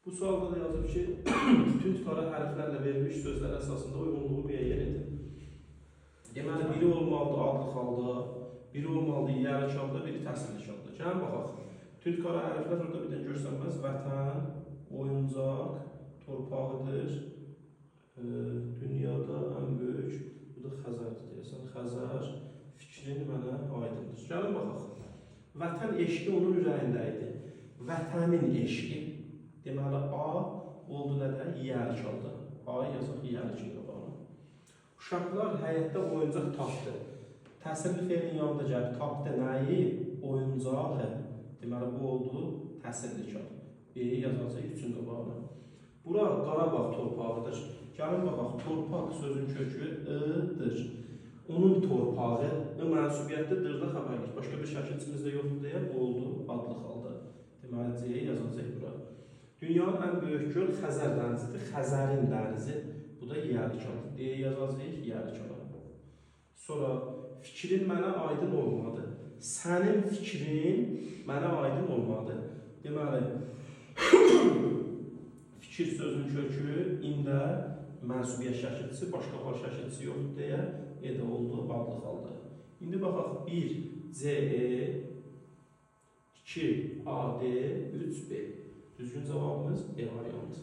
Bu sualda da yazıb ki, tünd qara hərflərlə verilmiş sözlər əsasında uyğunluğu müəyyən edin. Deməli, biri olmalıdır adlıq halda, biri olmalıdır yiyəlik halda, biri təsirlik halda. Gəlin baxaq. Tünd qara hərflər orada bir dənə görsənməz. Vətən, oyuncaq, torpağıdır. Dünyada ən böyük, bu da Xəzərdir deyəsən. Xəzər, fikrin mənə aydındır. Gəlin baxaq. Vətən eşqi onun ürəyində idi. Vətənin eşqi. Deməli, A oldu nədə? Yiyəlik halda. A yazaq yiyəlikin qabağına. Uşaqlar həyətdə oyuncaq tapdı. Təsirli feilin yanında gəlib tapdı nəyi? Oyuncağı. Deməli, bu oldu təsirli kar. B-yi yazacaq 3-ün qabağına. Bura Qarabağ torpağıdır. Gəlin baxaq, torpaq sözün kökü I-dır. Onun torpağı, I mənsubiyyətli dırda xəbərlik. Başqa bir şəkilçimizdə yoxdur deyə bu oldu adlıq halda. Deməli, C-yi yazacaq bura. Dünyanın ən böyük göl Xəzər dənizidir. Xəzərin dənizi. Bu da yiyəlik halda. D-yi yazacağıq yiyəlik halda. Sonra fikrin mənə aydın olmadı. Sənin fikrin mənə aydın olmadı. Deməli, fikir sözünün kökü ində mənsubiyyət şəkilçisi, başqa hal şəkilçisi yoxdur deyə E də oldu adlıq halda. İndi baxaq 1 C E 2 A D 3 B. Düzgün cavabımız E variantı.